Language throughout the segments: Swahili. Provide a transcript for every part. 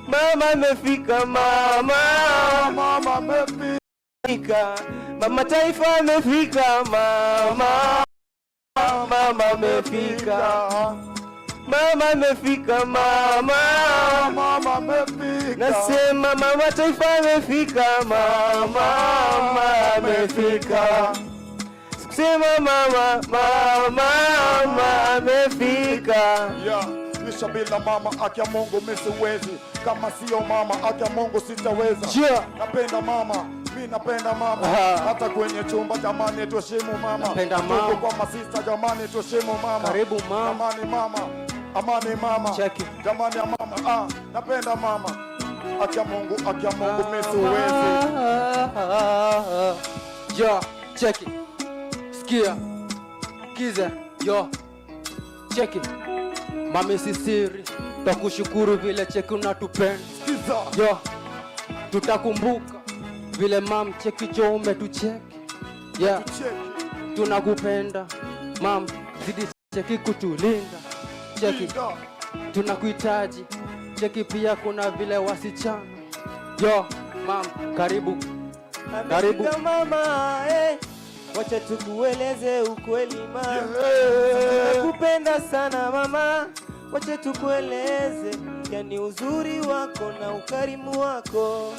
Mama amefika, mama. Mama amefika. Fika. Mama taifa amefika, mama. Mama amefika. Mama amefika, mama. Mama amefika. Nasema mama taifa amefika, mama, mama amefika. Sikusema mama, mama, mama amefika. Yeah, nisha bila mama, akia Mungu mi siwezi. Kama sio mama, akia Mungu sitaweza. Napenda mama, mi napenda mama. Hata kwenye chumba, jamani, tuheshimu mama. Napenda Tuko mama. kwa masista, jamani, tuheshimu mama. Karibu mama. Jamani mama, amani mama. Cheki. Jamani ya mama, ah, napenda mama. Akia Mungu, akia Mungu mi siwezi. Yo, cheki. Sikia. Kize, yo. Cheki. Mami sisiri, takushukuru vile cheki unatupenda. Sikiza. Yo, tutakumbuka vile mam cheki jo umetucheki. Yeah, Cheki. Tunakupenda. Mam, zidi cheki kutulinda. Cheki, Linda. Tunakuhitaji. Cheki pia kuna vile wasichana. Yo, mam, karibu. Karibu. Amefika mama, eh. Wacha tukueleze ukweli mama. Nakupenda sana mama, wacha tukueleze, yani uzuri wako na ukarimu wako.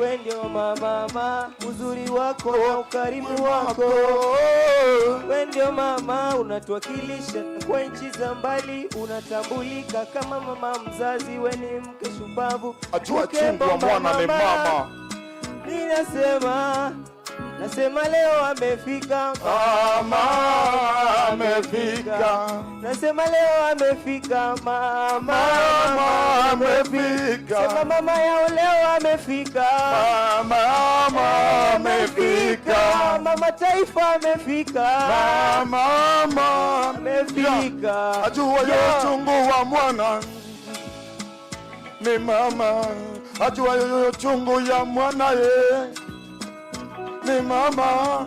We ndio mama, uzuri wako na ukarimu wako. We ndio mama, unatuwakilisha kwa nchi za mbali, unatambulika kama mama mzazi. We ni mke shupavu, Ajua mke chungu wa bomba. mwana ni mama. Ninasema, nasema leo amefika. Mama amefika. Nasema leo amefika mama. Mama amefika. Sema mama yao leo amefika. Mama amefika. Mama taifa amefika. Mama Amefika. Ajua yo chungu wa mwana ni mama, ajua yo chungu ya mwana ye ni mama.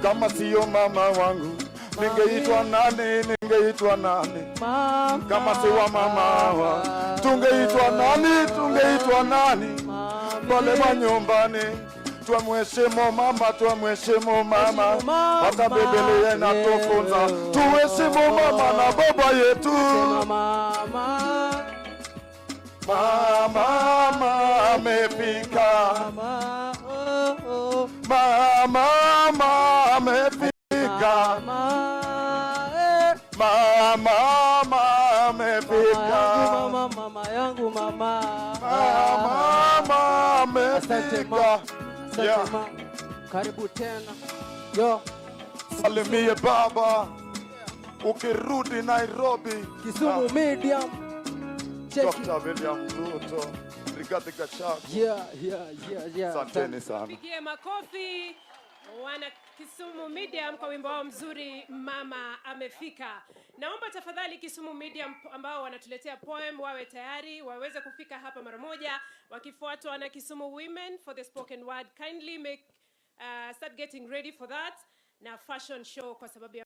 Kama siyo mama wangu ningeitwa nani? Ningeitwa nani? Mama. Kama si wa mama wa tungeitwa nani? Tungeitwa nani? Pale manyumbani twamheshimu mama, twamheshimu mama. Heshimu mama. Hata Biblia inatufunza tuheshimu mama na baba yetu. Sema mama. Mama, mama amefika. Mama, oh. Mama, mama amefika. Mama, eh. Mama, mama Mama yangu amefika. Mama, mama yangu mama. Mama, mama Asante mama. amefika. Asante mama. Karibu tena. Yo, Salimie baba ukirudi Nairobi. Kisumu Medium. Cheki. Dr. William Ruto, Rigathi Gachagua. Yeah. Asanteni sana. Pigie makofi wana Kisumu Medium kwa wimbo wao mzuri "Mama Amefika". Naomba tafadhali Kisumu Medium ambao wanatuletea poem wawe tayari waweze kufika hapa mara moja, wakifuatwa na Kisumu Women for the spoken word. Kindly make start getting ready for that na fashion show kwa sababu ya